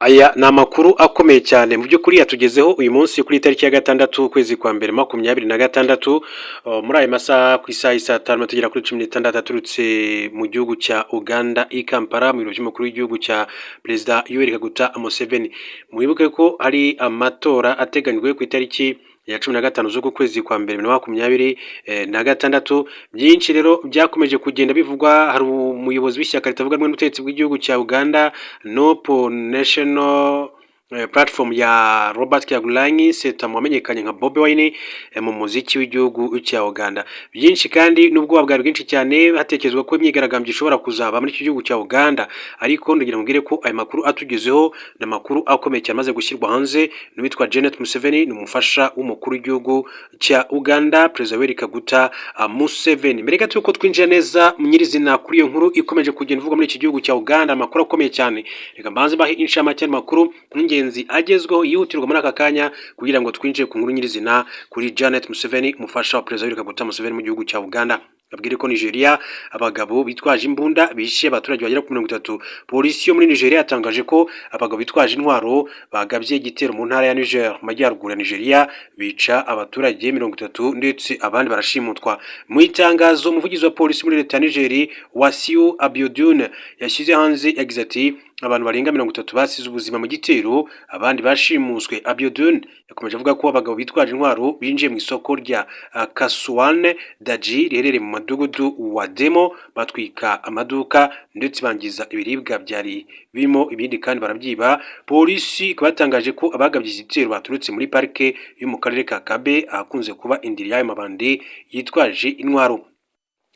Aya ni amakuru akomeye cyane mu by'ukuri yatugezeho uyu munsi kuri tariki ya 6 ukwezi kwa mbere 26, muri aya masaha ku isaha y'i 5:00 tugera kuri 16, aturutse mu gihugu cya Uganda i Kampala, mu biro by'umukuru w'igihugu cya Perezida Yoweri Kaguta Museveni. Mwibuke ko hari amatora ateganyijwe ku itariki ya 15 z'uku kwezi kwa mbere 2026. Byinshi rero byakomeje kugenda bivugwa. Hari umuyobozi w'ishyaka ritavuga rumwe n'ubutegetsi bw'igihugu cya Uganda, NUP, National Platform ya Robert Kyagulanyi Ssentamu, wamenyekanye nka Bobi Wine mu muziki w'igihugu cya Uganda. Byinshi kandi n'ubwoba bwari bwinshi cyane, hatekerezwa ko imyigaragambyo ishobora kuzaba muri iki gihugu cya Uganda, ariko ndagira mubwire ko aya makuru atugezeho ni amakuru akomeye cyane amaze gushyirwa hanze n'uwitwa Janet Museveni, ni umufasha w'umukuru w'igihugu cya Uganda, Perezida Yoweri Kaguta Museveni. Mbere gato yuko twinjira neza nyirizina kuri iyo nkuru ikomeje kugenda ivugwa muri iki gihugu cya Uganda, amakuru akomeye cyane, reka mbanze mbahe inshamake y'amakuru y'ingenzi agezweho yihutirwa muri aka kanya kugira ngo twinjire ku nkuru nyirizina kuri Janet Museveni, umufasha wa Perezida Yoweri Kaguta Museveni mu gihugu cya Uganda. Babwire ko Nigeria abagabo bitwaje imbunda bishe abaturage bagera ku 30. Polisi yo muri Nigeria yatangaje ko abagabo bitwaje intwaro bagabye igitero mu ntara ya Niger mu majyaruguru ya Nigeria, bica abaturage 30 ndetse abandi barashimutwa. Mu itangazo umuvugizi wa polisi muri leta ya Niger, Wasiu Abiodun, yashyize hanze yagize ati: "Abantu barenga 30 basize ubuzima mu gitero, abandi bashimuswe." Abiodun yakomeje avuga ko abagabo bitwaje intwaro binjiye mu isoko rya Kasuwan Daji riherereye mu mudugudu wa Demo, batwika amaduka ndetse bangiza ibiribwa byari birimo, ibindi kandi barabyiba. Polisi ikaba yatangaje ko abagabye igitero baturutse muri parike yo mu karere ka Kabe, ahakunze kuba indiri y'ayo mabandi yitwaje intwaro.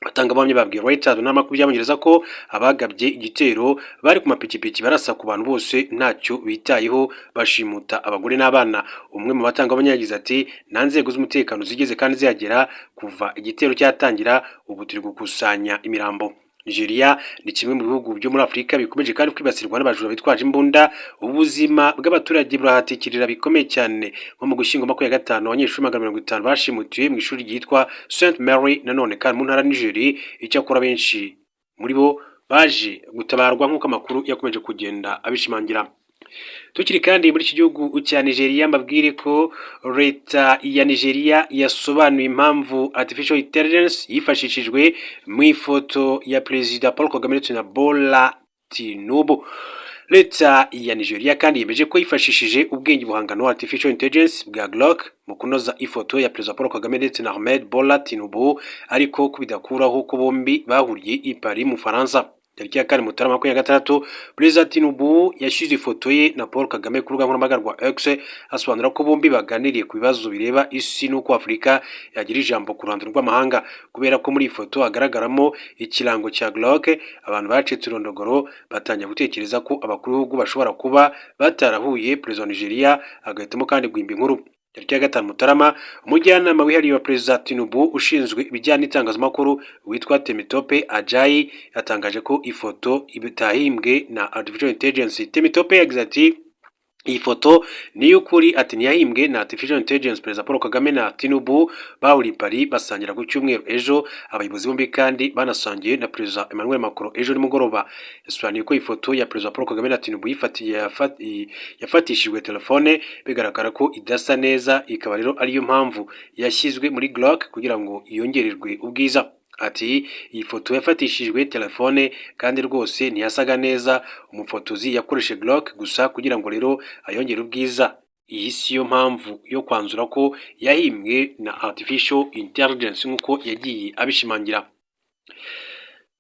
Abatangabuhamya babwiye Reuters n'amakuru by'Abongereza ko abagabye igitero bari ku mapikipiki, barasa ku bantu bose ntacyo bitayeho, bashimuta abagore n'abana. Umwe mu batangabuhamya yagize ati: "Nta nzego z'umutekano zigeze kandi zihagera kuva igitero cyatangira, ubu turi gukusanya imirambo." Nigeria ni kimwe mu bihugu byo muri Afurika bikomeje kandi kwibasirwa n'abajura bitwaje imbunda, ubuzima bw'abaturage burahatikirira bikomeye cyane. Nko mu Gushyingo 25, abanyeshuri 150 bashimutiwe mu ishuri ryitwa St Mary, nanone kandi mu ntara Niger. Icyakora benshi muri bo baje gutabarwa nk'uko amakuru yakomeje kugenda abishimangira. Tukiri kandi muri iki gihugu cya Nigeria, mbabwire ko leta ya Nigeria yasobanuye impamvu artificial intelligence yifashishijwe mu ifoto ya Perezida Paul Kagame ndetse na Bola Tinubu. Leta ya Nigeria kandi yemeje ko yifashishije ubwenge buhangano, artificial intelligence, bwa Grok mu kunoza ifoto ya Perezida Paul Kagame ndetse na Ahmed Bola Tinubu, ariko ko bidakuraho ko bombi bahuriye i Paris mu Faransa. Tariki ya 4 Mutarama 26, Perezida Tinubu yashyize ifoto ye na Paul Kagame ku rubuga nkoranyambaga rwa X, asobanura ko bombi baganiriye ku bibazo bireba isi n'uko Afurika yagira ijambo ku ruhando rw'amahanga. Kubera ko muri iyi foto hagaragaramo ikirango cya Grok, abantu bacitse urondogoro batangira gutekereza ko abakuru b'ibihugu bashobora kuba batarahuye, Perezida wa Nigeria agahitamo kandi guhimba inkuru. Tariki ya 5 Mutarama, umujyanama wihariye wa Perezida Tinubu ushinzwe ibijyanye n'itangazamakuru witwa Temitope Ajayi yatangaje ko ifoto itahimbwe na artificial intelligence. Temitope yagize ati: "Iyi foto ni iy'ukuri." Ati: "Ntiyahimbwe na artificial intelligence. Perezida Paul Kagame na Tinubu bahuriye i Paris basangira ku cyumweru ejo. Abayobozi bombi kandi banasangiye na Perezida Emmanuel Macron ejo nimugoroba." Yasobanuye ko ifoto ya Perezida Paul Kagame na Tinubu yafatishijwe telefone, bigaragara ko idasa neza, ikaba rero ariyo mpamvu yashyizwe muri Grok kugira ngo yongererwe ubwiza. Ati: "Iyi foto yafatishijwe telefone kandi rwose ntiyasaga neza. Umufotozi yakoresheje Grok gusa kugira ngo rero ayongere ubwiza. Iyi si yo mpamvu yo kwanzura ko yahimbwe na artificial intelligence," nk'uko yagiye abishimangira.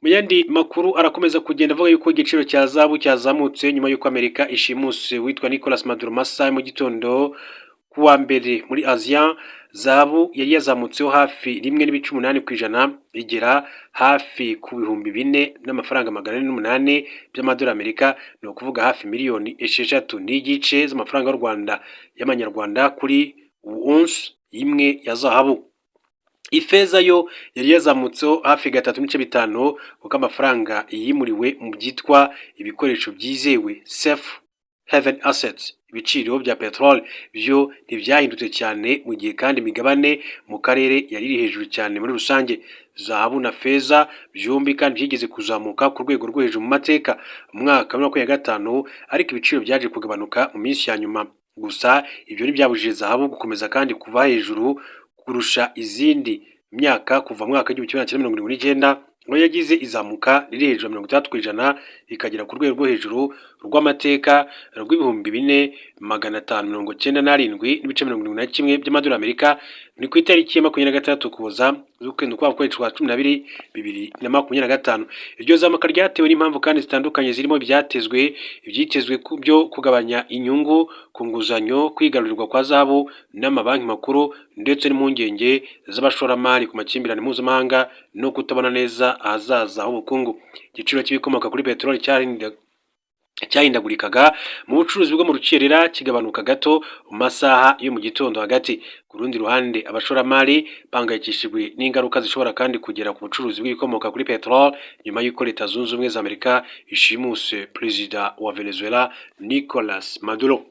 Mu yandi makuru arakomeza kugenda avuga yuko igiciro cya zahabu cyazamutse nyuma y'uko Amerika ishimuse witwa Nicolas Maduro masaha mu gitondo kuwa mbere. Muri Aziya, zahabu yari yazamutseho hafi 1.8%, igera hafi ku 4408 by'amadolari Amerika, ni ukuvuga hafi miliyoni 6.5 z'amafaranga y'u Rwanda y'amanyarwanda kuri once imwe ya zahabu. Ifeza yo yari yazamutseho hafi 3.5, kuko amafaranga yimuriwe mu byitwa ibikoresho byizewe, safe haven assets. Ibiciro bya peteroli byo ntibyahindutse cyane, mu gihe kandi imigabane mu karere yari iri hejuru cyane muri rusange. Zahabu na feza byombi kandi byigeze kuzamuka ku rwego rwo hejuru mu mateka mu mwaka wa 2025, ariko ibiciro byaje kugabanuka mu minsi ya nyuma. Gusa ibyo ntibyabujije zahabu gukomeza kandi kuva hejuru kurusha izindi myaka kuva mu mwaka w'1979, aho yagize izamuka riri hejuru ya 60%, ikagera ku rwego rwo hejuru rw'amateka rw'ibihumbi 4,597.71 by'amadolari Amerika. Ni ku itariki ya 26 Ukuboza z'ukwezi kwa kwezi kwa 12 2025. Iryo zamuka ryatewe n'impamvu kandi zitandukanye, zirimo ibyitezwe byo kugabanya inyungu ku nguzanyo, kwigarurirwa kwa zahabu n'amabanki makuru, ndetse n'impungenge z'abashoramari ku makimbirane mpuzamahanga no kutabona neza ahazaza h'ubukungu. Igiciro cy'ibikomoka kuri peteroli cyahindagurikaga mu bucuruzi bwo mu rukerera, kigabanuka gato mu masaha yo mu gitondo hagati. Ku rundi ruhande, abashoramari bahangayikishijwe n'ingaruka zishobora kandi kugera ku bucuruzi bw'ibikomoka kuri peteroli nyuma y'uko Leta Zunze Ubumwe za Amerika ishimuse Perezida wa Venezuela Nicolas Maduro.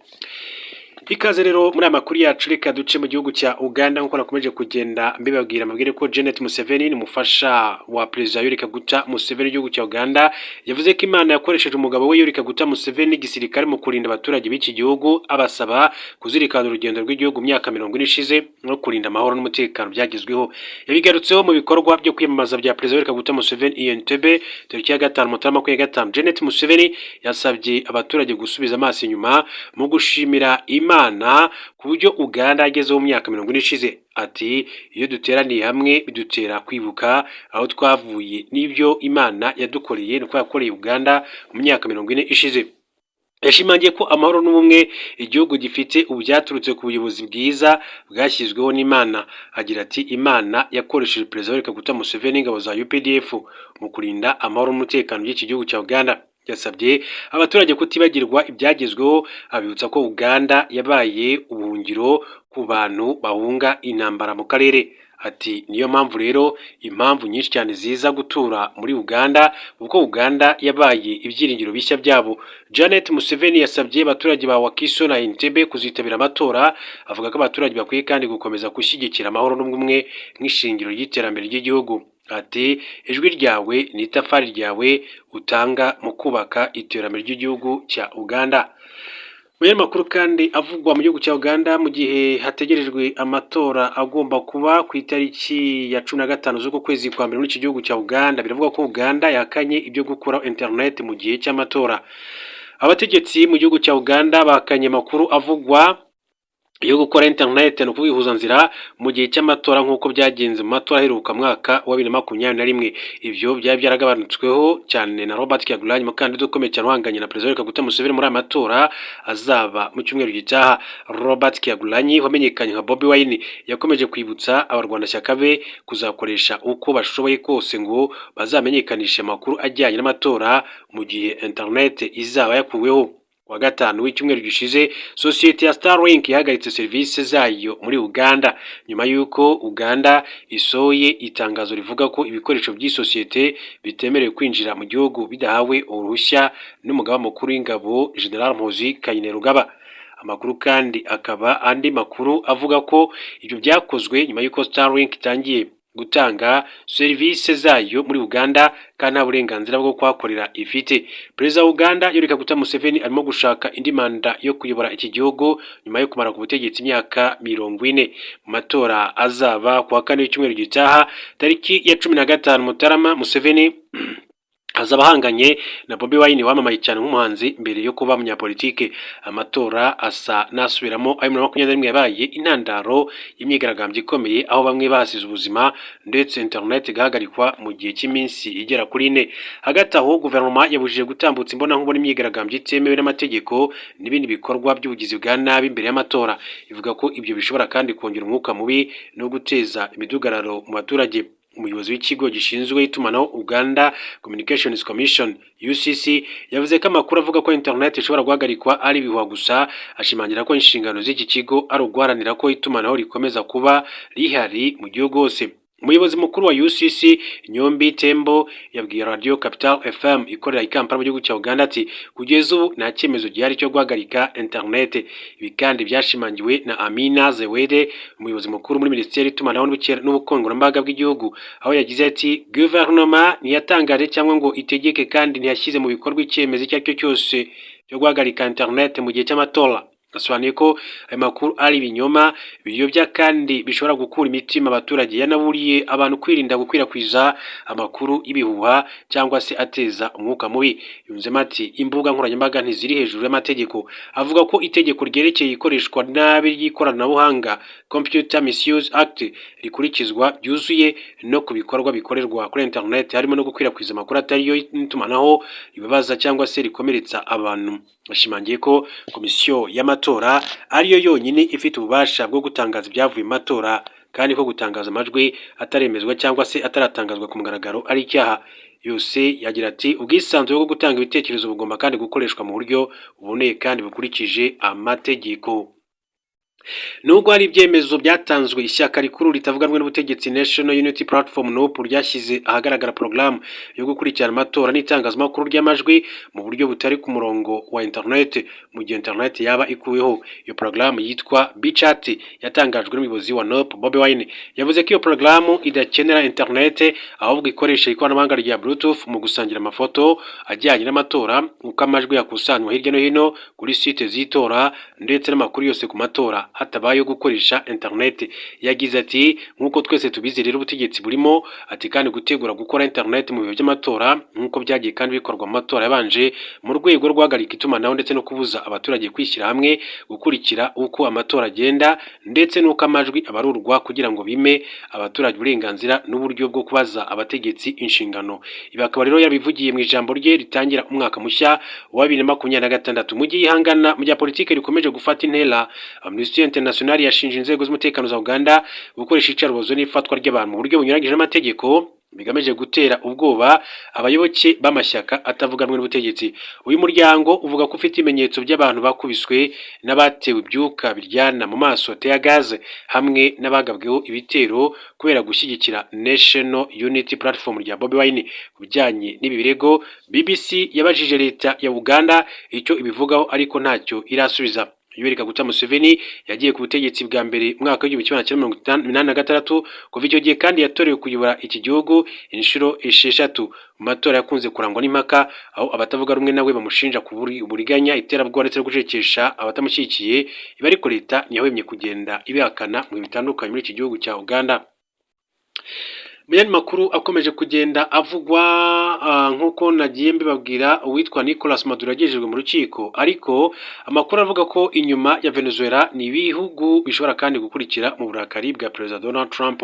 Ikaze rero muri aya makuru yacu. Reka duce mu gihugu cya Uganda nk'uko nakomeje kugenda mbibabwira. Mbabwire ko Janet Museveni ni umufasha wa Perezida Yoweri Kaguta Museveni w'igihugu cya Uganda, yavuze ko Imana yakoresheje umugabo we Yoweri Kaguta Museveni n'igisirikare mu kurinda abaturage b'iki gihugu, abasaba kuzirikana urugendo rw'igihugu mu myaka 40 ishize no kurinda amahoro n'umutekano byagezweho. Yabigarutseho mu bikorwa byo kwiyamamaza bya Perezida Yoweri Kaguta Museveni i Entebbe tariki ya 5 Mutarama 25. Janet Museveni yasabye abaturage gusubiza amaso inyuma mu gushimira Imana ku buryo Uganda yagezeho mu myaka 40 ishize. Ati: "Iyo duteraniye hamwe bidutera kwibuka aho twavuye n'ibyo Imana yadukoreye", nuko yakoreye Uganda mu myaka 40 ishize. Yashimangiye ko amahoro n'ubumwe igihugu gifite ubu byaturutse ku buyobozi bwiza bwashyizweho n'Imana. Agira ati: "Imana yakoresheje Perezida Yoweri Kaguta Museveni n'ingabo za UPDF mu kurinda amahoro n'umutekano by'iki gihugu cya Uganda." Yasabye abaturage kutibagirwa ibyagezweho, abibutsa ko Uganda yabaye ubuhungiro ku bantu bahunga intambara mu karere. Ati: "Niyo mpamvu rero impamvu nyinshi cyane ziza gutura muri Uganda, kuko Uganda yabaye ibyiringiro bishya byabo." Janet Museveni yasabye abaturage ba Wakiso na Entebbe kuzitabira amatora, avuga ko abaturage bakwiye kandi gukomeza gushyigikira amahoro n'ubumwe nk'ishingiro ry'iterambere ry'igihugu. Ati: "Ijwi ryawe ni itafari ryawe utanga mu kubaka iterambere ry'igihugu cya Uganda." Mu yandi makuru kandi avugwa mu gihugu cya Uganda, mu gihe hategerejwe amatora agomba kuba ku itariki ya 15 z'uku kwezi kwa mbere muri iki gihugu cya Uganda, biravuga ko Uganda yakanye ibyo gukuraho internet mu gihe cy'amatora. Abategetsi mu gihugu cya Uganda bahakanye amakuru avugwa yo gukora internet, ni ukuvuga ihuzanzira, mu gihe cy'amatora nk'uko byagenze mu matora aheruka mwaka wa 2021. Ibyo byari byaragabanutsweho cyane na Robert Kyagulanyi, umukandida ukomeye cyane uhanganye na Perezida Yoweri Kaguta Museveni muri aya matora azaba mu cyumweru gitaha. Robert Kyagulanyi wamenyekanye nka Bobi Wine yakomeje kwibutsa abarwanashyaka be kuzakoresha uko bashoboye kose ngo bazamenyekanishe amakuru ajyanye n'amatora mu gihe internet izaba yakuweho. Wa gatanu w'icyumweru gishize, sosiyete ya Starlink yahagaritse serivisi zayo muri Uganda nyuma y'uko Uganda isohoye itangazo rivuga ko ibikoresho by'isosiyete bitemerewe kwinjira mu gihugu bidahawe uruhushya n'umugaba mukuru w'ingabo, General Muhoozi Kainerugaba. Amakuru kandi akaba andi makuru avuga ko ibyo byakozwe nyuma y'uko Starlink itangiye gutanga serivisi zayo muri Uganda kandi nta burenganzira bwo kuhakorera ifite. Perezida wa Uganda Yoweri Kaguta Museveni arimo gushaka indi manda yo kuyobora iki gihugu nyuma yo kumara ku butegetsi imyaka 40. Mu matora azaba ku wa kane w'icyumweru gitaha tariki ya 15 Mutarama, Museveni azaba ahanganye na Bobi Wine wamamaye cyane nk'umuhanzi mbere yo kuba umunyapolitike. Amatora asa n'asubiramo ayo muri 21 yabaye intandaro y'imyigaragambyo ikomeye, aho bamwe bahasize ubuzima ndetse internet igahagarikwa mu gihe cy'iminsi igera kuri 4. Hagati aho, guverinoma yabujije gutambutsa imbonankubone imyigaragambyo itemewe n'amategeko n'ibindi bikorwa by'ubugizi bwa nabi imbere y'amatora. Ivuga ko ibyo bishobora kandi kongera umwuka mubi no guteza imidugararo mu baturage. Umuyobozi w'ikigo gishinzwe itumanaho, Uganda Communications Commission, UCC, yavuze ko amakuru avuga ko internet ishobora guhagarikwa ari ibihuha gusa, ashimangira ko inshingano z'iki kigo ari uguharanira ko itumanaho rikomeza kuba rihari mu gihugu hose. Umuyobozi mukuru wa UCC, Nyombi Tembo, yabwiye Radio Capital FM ikorera i Kampala mu gihugu cya Uganda ati: "Kugeza ubu nta cyemezo gihari cyo guhagarika internet." Ibi kandi byashimangiwe na Amina Zewede, umuyobozi mukuru muri Minisiteri y'Itumanaho n'Ubukangurambaga bw'Igihugu, aho yagize ati: "Guverinoma ntiyatangaje cyangwa ngo itegeke kandi ntiyashyize mu bikorwa icyemezo icyo ari cyo cyose cyo guhagarika internet mu gihe cy'amatora." Asobanuye ko ayo makuru ari ibinyoma biyobya kandi bishobora gukura imitima abaturage. Yanaburiye abantu kwirinda gukwirakwiza amakuru y'ibihuha cyangwa se ateza umwuka mubi. Yunzemo ati: "Imbuga nkoranyambaga ntiziri hejuru y'amategeko." Avuga ko itegeko ryerekeye ikoreshwa nabi ry'ikoranabuhanga, Computer Misuse Act, rikurikizwa byuzuye no ku bikorwa bikorerwa kuri internet, harimo no gukwirakwiza amakuru atari yo n'itumanaho ribabaza cyangwa se rikomeretsa abantu. Yashimangiye ko komisiyo y'amatora ariyo yonyine ifite ububasha bwo gutangaza ibyavuye mu matora, kandi ko gutangaza amajwi ataremezwa cyangwa se ataratangazwa ku mugaragaro ari icyaha. Yose yagira ati: "Ubwisanzure bwo gutanga ibitekerezo bugomba kandi gukoreshwa mu buryo buboneye kandi bukurikije amategeko." Nubwo hari ibyemezo byatanzwe, ishyaka rikuru ritavuga rumwe n'ubutegetsi, National Unity Platform, NUP, ryashyize ahagaragara porogaramu yo gukurikirana amatora n'itangazamakuru ry'amajwi mu buryo butari ku murongo wa internet mu gihe internet yaba ikuweho. Iyo porogaramu yitwa Bchat yatangajwe n'umuyobozi wa NUP, Bobi Wine. Yavuze ko iyo porogaramu idakenera internet, ahubwo ikoresha ikoranabuhanga rya Bluetooth mu gusangira amafoto ajyanye n'amatora, uko amajwi yakusanywa hirya no hino kuri site z'itora, ndetse n'amakuru yose ku matora hatabayeho gukoresha internet. Yagize ati: "Nk'uko twese tubizi rero, ubutegetsi burimo," ati kandi, "gutegura gukora internet mu bihe by'amatora, nk'uko byagiye kandi bikorwa mu matora yabanje, mu rwego rwo guhagarika itumanaho ndetse no kubuza abaturage kwishyira hamwe, gukurikira uko amatora agenda ndetse n'uko amajwi abarurwa, kugira ngo bime abaturage uburenganzira n'uburyo bwo kubaza abategetsi inshingano." Ibi akaba rero yabivugiye mu ijambo rye ritangira umwaka mushya wa 2026. Mu gihe ihangana mu bya politiki rikomeje gufata intera, Amnesty International yashinje inzego z'umutekano za Uganda gukoresha iyicarubozo n'ifatwa ry'abantu mu buryo bunyuranyije n'amategeko bigamije gutera ubwoba abayoboke b'amashyaka atavuga rumwe n'ubutegetsi. Uyu muryango uvuga ko ufite ibimenyetso by'abantu bakubiswe n'abatewe ibyuka biryana mu maso, tear gas, hamwe n'abagabweho ibitero kubera gushyigikira National Unity Platform rya Bobi Wine. Ku bijyanye n'ibi birego, BBC yabajije leta ya Uganda icyo ibivugaho, ariko ntacyo irasubiza. Yoweri Kaguta Museveni yagiye ku butegetsi bwa mbere mu mwaka w'1986. Kuva icyo gihe kandi yatorewe kuyobora iki gihugu inshuro 6 mu matora yakunze kurangwa n'impaka, aho abatavuga rumwe nawe bamushinja uburiganya, iterabwoba ndetse no gucecekesha abatamushyigikiye. Ibi ariko leta ntiyahwemye kugenda ibihakana mu bihe bitandukanye muri iki gihugu cya Uganda. Mu yandi makuru akomeje kugenda avugwa, nk'uko nagiye mbibabwira, uwitwa Nicolas Maduro yagejejwe mu rukiko, ariko amakuru avuga ko inyuma ya Venezuela ni ibihugu bishobora kandi gukurikira mu burakari bwa Perezida Donald Trump.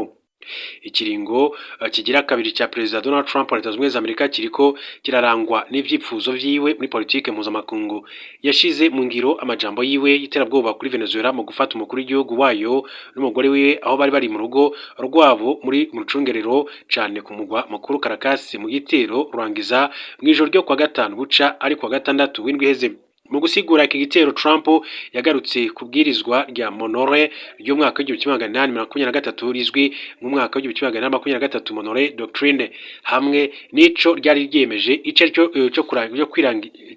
Ikiringo kigira kabiri cya Perezida Donald Trump wa Leta Zunze Ubumwe za Amerika kiriko kirarangwa n'ivyifuzo vyiwe muri politike mpuzamakungu. Yashize mu ngiro amajambo yiwe y'iterabwoba kuri Venezuela mu gufata umukuru w'igihugu wayo n'umugore wiwe aho bari bari mu rugo rwabo muri mu rucungerero cane ku mugwa mukuru Caracas, mu gitero rurangiza mw'ijoro ryo kuwa gatanu buca ari kuwa gatandatu w'indwi iheze. Mu gusigura iki gitero, Trump yagarutse ku bwirizwa rya Monroe ry'umwaka w'1823, rizwi nk'umwaka w'1823 Monroe Doctrine, hamwe n'ico ryari ryiyemeje ico aricyo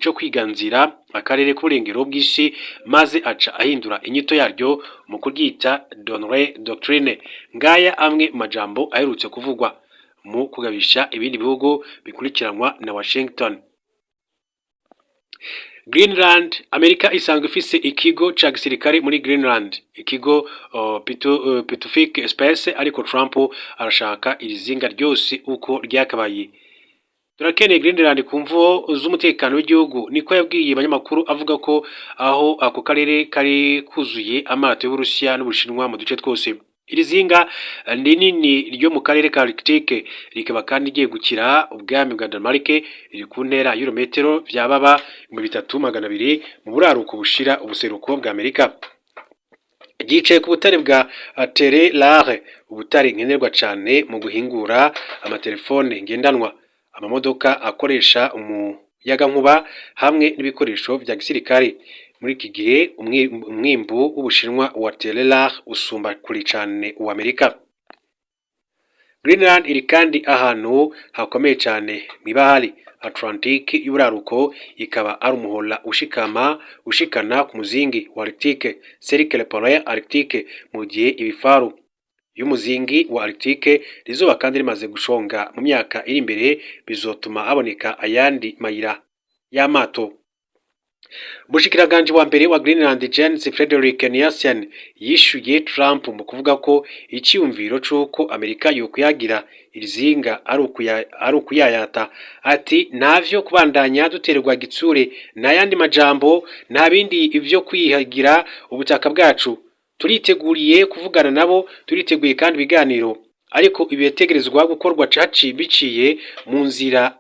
cyo kwiganzira akarere k'uburengero bw'isi, maze aca ahindura inyito yaryo mu kuryita Donroe Doctrine. Ngaya amwe mu majambo aherutse kuvugwa mu kugabisha ibindi bihugu bikurikiranwa na Washington. Greenland: Amerika isanzwe ifise ikigo ca gisirikare muri Greenland, ikigo Pituffik Space, ariko Trump arashaka iri zinga ryose uko ryakabaye. "Turakeneye Greenland ku mvo z'umutekano w'igihugu," niko yabwiye abanyamakuru, avuga ko aho ako karere kari kuzuye amato y'Uburusiya n'Ubushinwa mu duce twose. Iri zinga rinini ryo mu karere ka Arctique rikaba kandi ryegukira ubwami bwa Denmark, riri ku ntera y'ibirometero vyababa 3200 mu buraruko bushira ubuseruko bwa Amerika. Ryicaye ku butare bwa Terre Rare, ubutare nkenerwa cane mu guhingura amatelefone ngendanwa, amamodoka akoresha umuyagankuba hamwe n'ibikoresho vya gisirikare. Muri iki gihe umwimbu w'Ubushinwa wa Terre Rare usumba kure cane uwa Amerika. Greenland iri kandi ahantu hakomeye cane mw'ibahari Atlantique y'uburaruko, ikaba ari umuhora ushikama ushikana ku muzingi wa Arctique, Cercle Polaire Arctique. Mu gihe ibifaru y'umuzingi wa Arctique rizoba kandi rimaze gushonga mu myaka iri imbere, bizotuma haboneka ayandi mayira y'amato. Umushikiranganji wa mbere wa Greenland, Jens Frederik Nielsen, yishuye Trump mu kuvuga ko iciyumviro c'uko Amerika yokwihagira iri zinga ari ukuyayata. Ati: "Ntavyo kubandanya duterwa gitsure, nta yandi majambo, nta bindi vyo kwihagira ubutaka bwacu. Turiteguriye kuvugana nabo, turiteguye kandi ibiganiro, ariko ibitegerezwa gukorwa caci biciye mu nzira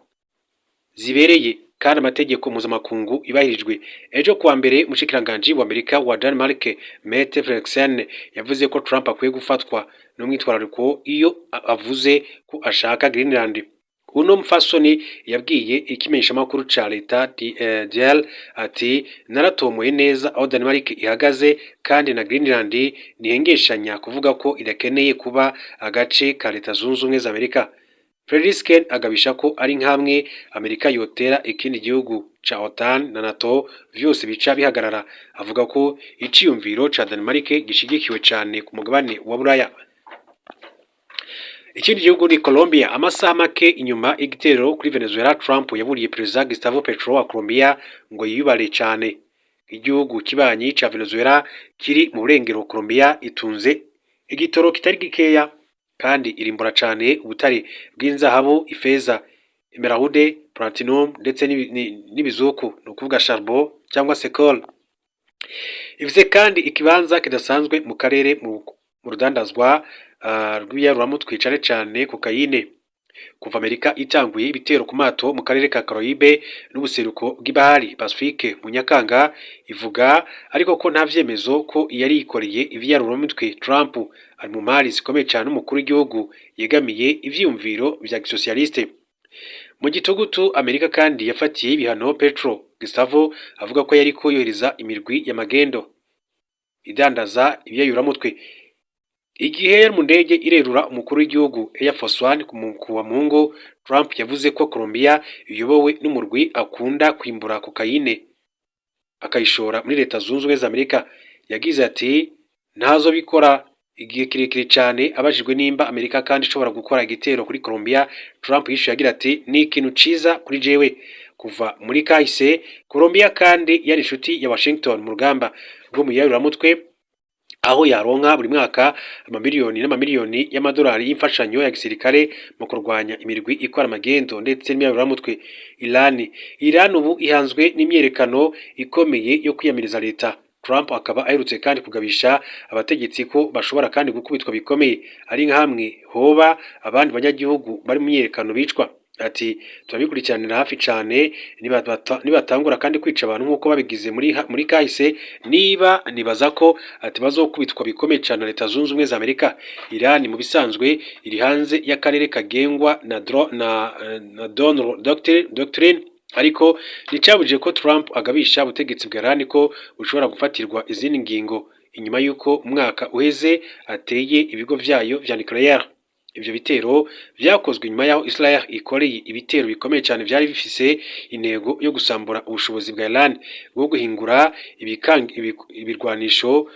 zibereye kandi amategeko mpuzamakungu yubahirijwe." Ejo kuwa mbere, umushikiranganji wa Amerika wa Denmark, Mette Frederiksen, yavuze ko Trump akwiye gufatwa n'umwitwarariko iyo avuze ko ashaka Greenland. Uno mufasoni yabwiye ikimenyeshamakuru ca leta DL ati: "Naratomoye neza aho Denmark ihagaze, kandi na Greenland ntihengeshanya kuvuga ko idakeneye kuba agace ka Leta Zunze Ubumwe za Amerika." Frederiksen agabisha ko ari nkamwe Amerika yotera ikindi gihugu ca OTAN na NATO, vyose bica bihagarara. Avuga ko iciyumviro ca Denmark gishigikiwe cane ku mugabane wa Buraya. Ikindi gihugu ni Colombia. Amasaha make inyuma y'igitero kuri Venezuela, Trump yaburiye Perezida Gustavo Petro wa Colombia ngo yiyubare cane. Igihugu kibanyi ca Venezuela kiri mu burengero, Colombia itunze igitoro kitari gikeya kandi irimbura cane ubutare bw'inzahabu, ifeza, emeraude, platinum ndetse n'ibizuku, ni ukuvuga charbon cyangwa se coal. Ifise kandi ikibanza kidasanzwe mu karere mu rudandazwa rw'ibiyayuramutwe, cane cane kokayine. Kuva Amerika itanguye ibitero ku mato mu karere ka Caraïbe n'ubuseruko bw'ibahari Pacifique mu Nyakanga, ivuga ariko ko nta vyemezo ko yari yikoreye ibiyayuramutwe, Trump ari mu mpari zikomeye cane n'umukuru w'igihugu yegamiye ivyiyumviro vya gisosialiste. Mu gitugutu, Amerika kandi yafatiye ibihano Petro. Gustavo avuga ko yariko yohereza imirwi y'amagendo idandaza ibiyayuramutwe. Igihe yari mu ndege irerura umukuru w'igihugu Air Force One ku wa Mungu, Trump yavuze ko Colombia iyobowe n'umurwi akunda kwimbura kokayine akayishora muri Leta Zunze Ubumwe za Amerika. Yagize ati: "Ntazo bikora igihe kirekire cyane." Abajijwe nimba Amerika kandi ishobora gukora igitero kuri Colombia, Trump yishuye agira ati: "Ni ikintu ciza kuri jewe." Kuva muri kahise, Colombia kandi yari inshuti ya Washington mu rugamba rwo mu mutwe, aho yaronka buri mwaka amamiliyoni n'amamiliyoni y'amadolari y'imfashanyo ya gisirikare mu kurwanya imirwi ikora amagendo ndetse n'imyayuramutwe. Iran ubu ihanzwe n'imyerekano ikomeye yo kwiyamiriza leta. Trump akaba aherutse kandi kugabisha abategetsi ko bashobora kandi gukubitwa bikomeye ari nka hamwe hoba abandi banyagihugu bari mu myiyerekano bicwa. Ati: "Turabikurikiranira hafi cane. Nibatangura kandi kwica abantu nk'uko babigize muri kahise, niba nibaza ko," ati, "bazokubitwa bikomeye cane na Leta Zunze Ubumwe za Amerika." Iran mu bisanzwe iri hanze y'akarere kagengwa na Donroe Doctrine, ariko nticabujije ko Trump agabisha ubutegetsi bwa Iran ko bushobora gufatirwa izindi ngingo inyuma y'uko umwaka uheze ateye ibigo vyayo vya nucléaire. Ivyo bitero vyakozwe nyuma y'aho Israel ikoreye ibitero bikomeye cyane vyari bifise intego yo gusambura ubushobozi bwa Iran bwo guhingura ibirwanisho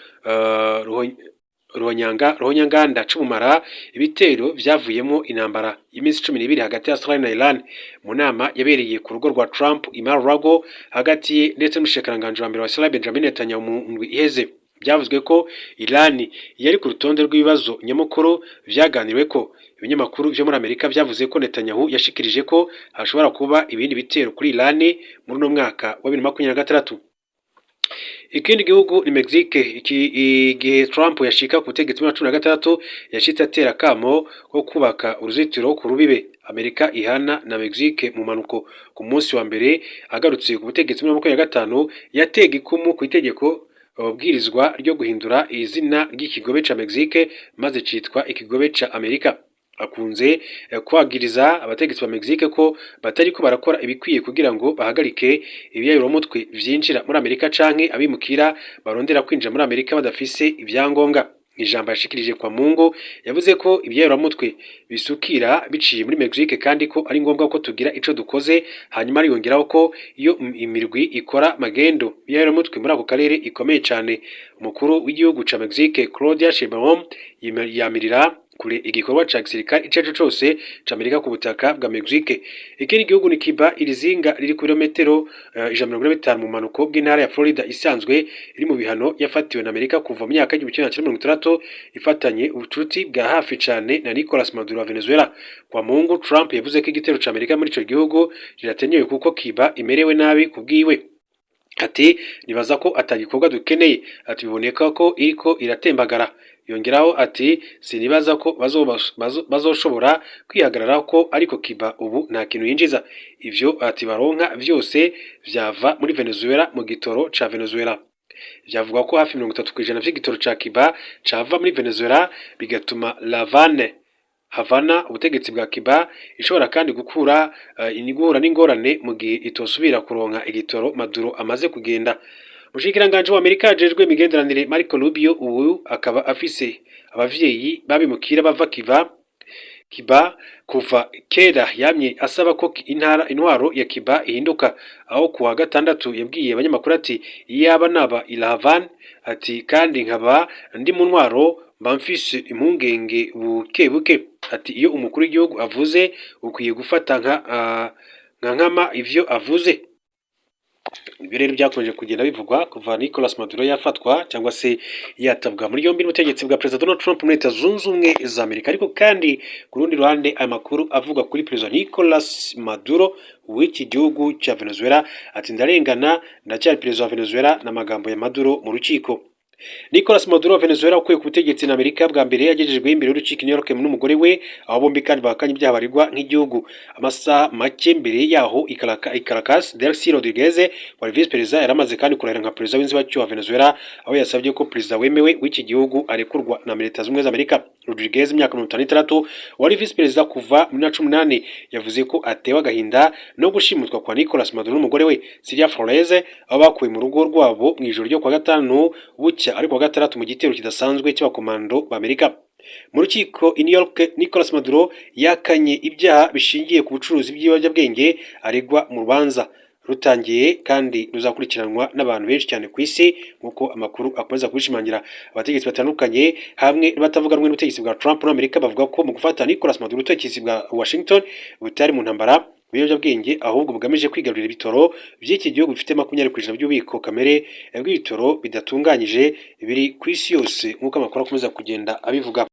ruhonyanganda c'ubumara, ibitero vyavuyemwo intambara y'iminsi 12 hagati ya Israel na Iran. Mu nama yabereye ku rugo rwa Trump i Mar-a-Lago hagati ye ndetse n'umushikiranganji wa mbere wa Israel, Benjamin Netanyahu, mu ndwi iheze, byavuzwe ko Iran yari ku rutonde rw'ibibazo nyamukuru vyaganiriweko. Ibinyamakuru vyo muri Amerika vyavuze ko Netanyahu yashikirije ko hashobora kuba ibindi bitero kuri Iran muri uno mwaka wa 2026. Ikindi gihugu ni Mexique. Igihe Trump yashika ku butegetsi muri 2016, yashitse atera akamo ko kubaka uruzitiro ku rubibe Amerika ihana na Mexique mu manuko. Ku munsi wa mbere agarutse ku butegetsi muri 2025, yatega ikumu ku itegeko bwirizwa ryo guhindura izina ry'ikigobe ca Mexique maze citwa ikigobe ca Amerika. Akunze kwagiriza abategetsi ba Mexique ko batariko barakora ibikwiye kugira ngo bahagarike ibiyayuramutwe vyinjira muri Amerika canke abimukira barondera kwinjira muri Amerika badafise ivyangombwa. Ijambo yashikirije kwa Mungu, yavuze ko ibiyayuramutwe bisukira biciye muri Mexique kandi ko ari ngombwa ko tugira ico dukoze. Hanyuma ariyongeraho ko iyo imirwi ikora magendo ibiyayuramutwe muri ako karere ikomeye cane. Umukuru w'igihugu ca Mexique, Claudia Sheinbaum, yamirira kure igikorwa ca gisirikare ico arico cose ca Amerika ku butaka bwa Mexique. Ikindi gihugu ni Cuba. Iri zinga riri ku birometero 145 mu bumanuko bw'intara ya Florida, isanzwe iri mu bihano yafatiwe na Amerika kuva mu myaka y'1960, ifatanye ubucuti bwa hafi cane na Nicolas Maduro wa Venezuela. Kwa Mungu, Trump yavuze ko igitero ca Amerika muri ico gihugu kiratenewe kuko Cuba imerewe nabi kubwiwe. Ati: "Nibaza ko ata gikorwa dukeneye." Ati: "Biboneka ko iriko iratembagara." Yongeraho ati: "Sinibaza ko bazoshobora kwihagarara ko, ariko Cuba ubu nta kintu yinjiza. Ivyo ati baronka vyose vyava muri Venezuela, mu gitoro ca Venezuela." Vyavuga ko hafi 30% vy'igitoro ca Cuba cava muri Venezuela, bigatuma La Havane Havana, ubutegetsi bwa Cuba, ishobora kandi gukura guhura n'ingorane mu gihe itosubira kuronka igitoro Maduro amaze kugenda. Umushikiranganji wa Amerika ajejwe imigenderanire, Marco Rubio, ubu akaba afise abavyeyi babimukira bava Cuba, kuva kera yamye asaba ko intara intwaro ya Cuba ihinduka, aho kuwa gatandatu yabwiye abanyamakuru ati: "Iyaba naba i La Havane," ati, "kandi nkaba ndi mu ntwaro, mba mfise impungenge buke buke." Ati: "Iyo umukuru w'igihugu avuze, ukwiye gufata nka nkama ivyo avuze." Ibyo rero byakomeje kugenda bivugwa kuva Nicolas Maduro yafatwa cyangwa se yatabwa muri yombi n'ubutegetsi bwa Perezida Donald Trump muri Leta Zunze Ubumwe za Amerika. Ariko kandi ku rundi ruhande, aya makuru avuga kuri Perezida Nicolas Maduro w'iki gihugu cya Venezuela, ati: "Ndarengana, ndacyari perezida wa Venezuela," n'amagambo ya Maduro mu rukiko. Nicolas Maduro wa Venezuela, ukuye ku butegetsi na Amerika, bwa mbere yagejejwe imbere y'urukiko i New York n'umugore we, aho bombi kandi bahakanye ibyaha baregwa nk'igihugu. Amasaha make mbere yaho i Caracas, Delcy Rodriguez wari vice perezida yaramaze kandi kurahira nka perezida w'inzibacyuho wa Venezuela, aho yasabye ko perezida wemewe w'iki gihugu arekurwa na Leta Zunze Ubumwe za Amerika. Rodriguez, imyaka 56, wari vice perezida kuva muri 2018, yavuze ko atewe agahinda no gushimutwa kwa Nicolas Maduro n'umugore we Cilia Flores, aho bakuwe mu rugo rwabo mu ijoro ryo kuwa gatanu bucya ariko kuwa gatandatu mu gitero kidasanzwe cy'abakomando b'Amerika. Mu rukiko i New York, Nicolas Maduro yakanye ibyaha bishingiye ku bucuruzi bw'ibiyobyabwenge aregwa mu rubanza rutangiye kandi ruzakurikiranwa n'abantu benshi cyane ku isi, nk'uko amakuru akomeza kubishimangira. Abategetsi batandukanye hamwe n'abatavuga rumwe n'ubutegetsi bwa Trump muri Amerika bavuga ko mu gufata Nicolas Maduro, ubutegetsi bwa Washington butari mu ntambara ibiyobyabwenge, ahubwo bugamije kwigarurira ibitoro by'iki gihugu bifite 20% by'ububiko kamere bw'ibitoro bidatunganyije biri ku isi yose, nk'uko amakuru akomeza kugenda abivuga.